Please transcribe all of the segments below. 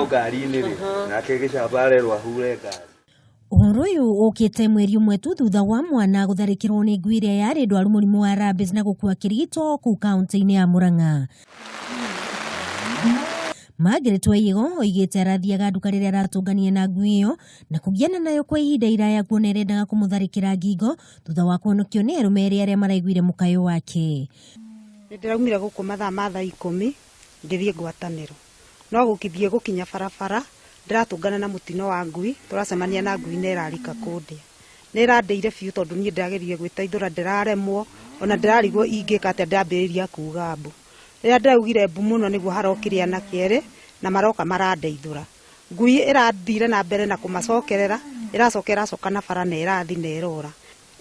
Ngari-inĩ rĩ, nake gĩcamba arerwo ahure ngari. Ũhoro ũyũ ũkĩte mweri ũmwe tu thutha wa mwana gũtharĩkĩrwo nĩ ngui ĩrĩa yarĩ ndwaru mũrimũ wa rabies na gũkua kĩrigitwo kũu kaunti-inĩ ya Murang'a. Margaret Waiyego oigĩte arathiaga nduka rĩrĩa aratũnganire na ngui ĩyo na kũgiana nayo kwa ihinda iraya kuona ĩrendaga kũmũtharĩkĩra ngingo thutha wa kũhonokio nĩ arũme erĩ arĩa maraiguire mũkayo wake. Nĩ ndĩraumire gũkũ mathaa ma thaa 10 ngĩthiĩ ngwatanĩro. No gũkĩthiĩ gũkinya barabara ndĩratũngana na mũtino wa ngui, tũracemania na ngui na ĩrarika kũndĩa. Nĩ ĩrandĩire biũ tondũ niĩ ndĩrageririe gwĩteithũra ndĩraremwo, ona ndĩrarigwo ingĩka atĩa ndĩrambĩrĩria kuga mbu. Rĩrĩa ndĩraugire mbu mũno nĩguo harokire anake erĩ na maroka marandeithũra. Ngui ĩrathire na mbere na kũmacokerera, ĩracoka ĩracoka na bara na ĩrathi na ĩrora.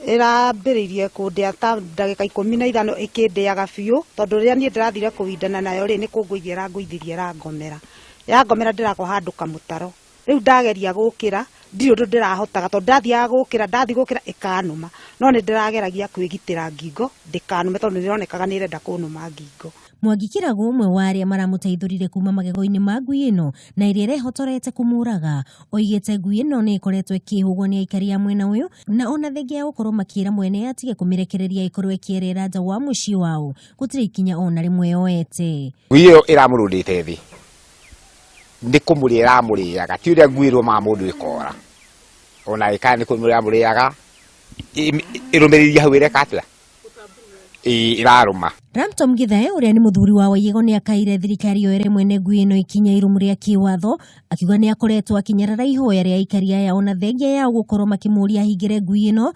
Ĩrambĩrĩirie kũndĩa ta ndagĩka 15 ĩkĩndĩaga biũ, tondũ rĩrĩa niĩ ndĩrathire kũwindana nayo rĩ, nĩ kũngũithia ĩrangũithirie ĩrangomera. Yangomera ndĩragwa handũ kamũtaro. Rĩu ndageria gũkĩra, ndirĩ ũndũ ndĩrahotaga tondũ ndathiaga gũkĩra, ndathiĩ gũkĩra ĩkanũma. No nĩ ndĩrageragia kwĩgitĩra ngingo ndĩkanũme tondũ nĩ ĩronekaga nĩ ĩrenda kũnũma ngingo. Mwangi Kĩragũ ũmwe wa arĩa maramũteithũrire kuma magego-inĩ ma ngui ĩno na ĩrĩa ĩrehotorete kũmũraga oigĩte ngui ĩno nĩ ĩkoretwo ĩkĩhũgwo nĩ aikari a mwena ũyũ na ona thengia ya gũkorwo makĩra mwene atige kũmĩrekereria ĩkorwo ĩkĩerera nja wa mũciĩ wao gũtirĩ ikinya ona rĩmwe yoete. Ngui ĩyo ĩramũrũndĩte thĩ nĩ kũmũrĩa ĩramũrĩaga, ti ũrĩa ngui ĩrũmaga mũndũ ĩkora, ona ĩkaya nĩ kũmũrĩa ĩramũrĩaga ĩrũmĩrĩirie hau ĩreka atĩa? Ĩrarũma. Ramtom Githae ũrĩa nĩ mũthuri wa Waiyego nĩ akaire thirikari yoere mwene ngui ĩno ikinya irũmu rĩa kĩwatho akiuga nĩ akoretwo akĩnyarara ihoya rĩa aikari aya ona thengia yao gũkorwo makĩmũria ahingĩre ngui ĩno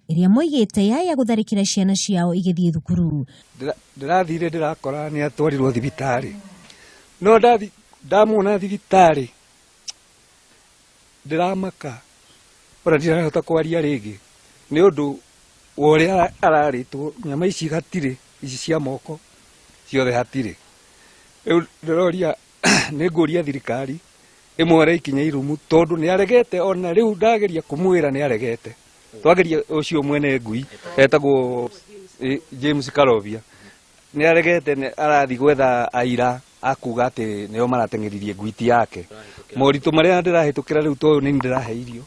ĩrĩa moigĩte yaya gũtharĩkĩra ciana ciao igĩthiĩ thukuru. Ndĩrathire ndĩrakora nĩ atwarirwo thibitarĩ, no ndamuona thibitarĩ ndĩramaka ona ndirahota kwaria rĩngĩ nĩ ũndũ wa ũrĩa ararĩtwo. Nyama ici hatirĩ, ici cia moko ciothe hatirĩ. Rĩu ndĩroria, nĩ ngũria thirikari ĩmwere ikinya irumu tondũ nĩ aregete, ona rĩu ndageria kũmwĩra nĩ aregete. Twageria ũcio mwene ngui etagwo James Karobia nĩ aregete, nĩ arathiĩ gwetha aira akuga atĩ nĩo marateng'eririe ngui ti yake. Moritũ marĩa ndĩrahĩtũkĩra rĩu to nĩ ndĩrahe irio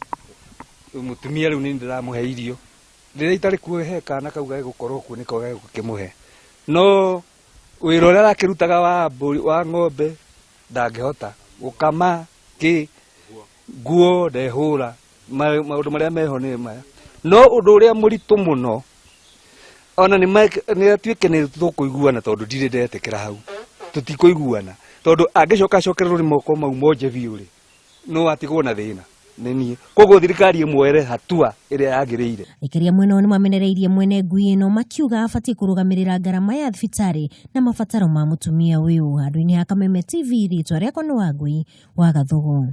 mũtumia, rĩu nĩ ndĩramũhe irio rĩrĩa itarĩ kuo, he kana kau gagũkorwo kuo nĩko gegũkĩmũhe, no wĩra ũrĩa arakĩrutaga wa mbũri wa ng'ombe ndangĩhota gũkama kĩ nguo ndehũra. Maũndũ marĩa meho nĩ maya, no ũndũ ũrĩa mũritũ mũno ona nĩ atuĩke nĩ tũkũiguana tondũ ndirĩ ndetĩkĩra hau tũtikũiguana, tondũ angĩcoka acokererwo nĩ moko mau monje biũ rĩ, no atigwo na thĩna nĩ niĩ. Koguo thirikari ĩmuoere hatua ĩrĩa yagĩrĩire. Aikari a mwena ũyũ nĩmamenereirie mwene ngui ĩno makiuga abatiĩ kũrũgamĩrĩra ngarama ya thibitarĩ na mabataro ma mũtumia ũyũ. Handũ-inĩ ha Kameme TV, rĩtwa rĩakwa nĩ Wangui wa Gathogo.